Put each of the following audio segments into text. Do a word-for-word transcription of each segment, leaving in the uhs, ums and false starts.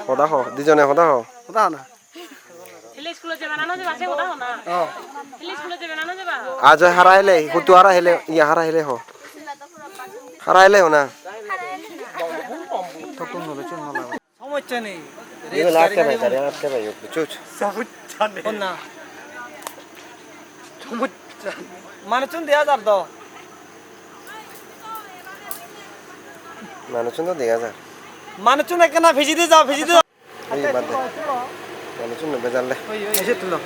Hoda ho, dijone hoda ho. Hoda ho na. Hele school-ot jeba na no jeba, se hoda ho na. Oh. Hele school-ot jeba na no jeba? Ajoy hara hele, hutu hara hele, iya hara hele ho. Hara hele ho na. Somosya nei. Ibe last time gari akke bai, bucchoj? Somosya nei. Honna? Somosya nei. Manuchun dega jar do. Manuchun do dega jar. Manuchun ekkena pijedi jao, pijedi jao. Ei, bad de. Manuchun no bejal de. Oi, oi, oi, tulo.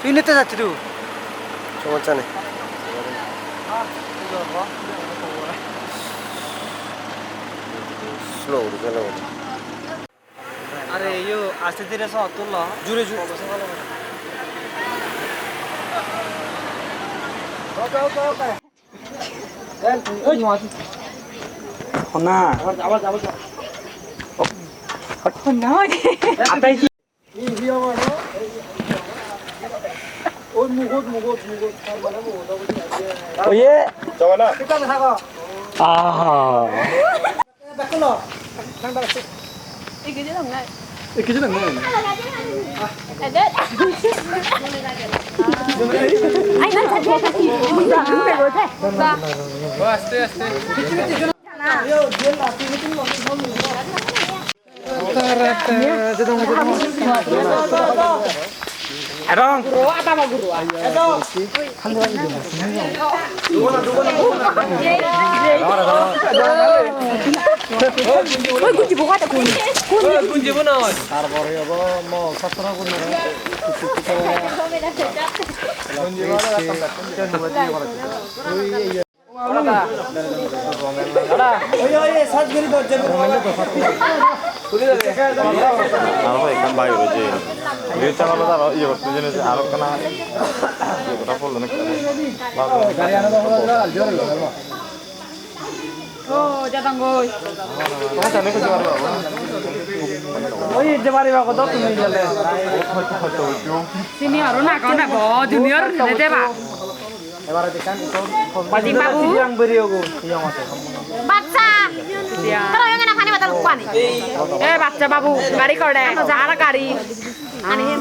Tui nete jacchi tu? Somosya nei. Slow guri chalo. Are, iyo, aste dhire so, tulo. Jure, jure. Honna? Honna? Oye. Aha. Aro ekkan bike rojey. Ril channel-ot aro iye gotton hijeni, aro ekkana iye gora phollo nek. O, jadongoi. Oi, je pariba kodo tumi gele. Sini aro na kone bo, junior ne deba. Bajin babu. Baccha. Ya. Tara yang na pani batal kuani. Eh, baccha babu, gari kore, jara gari. Ani hem.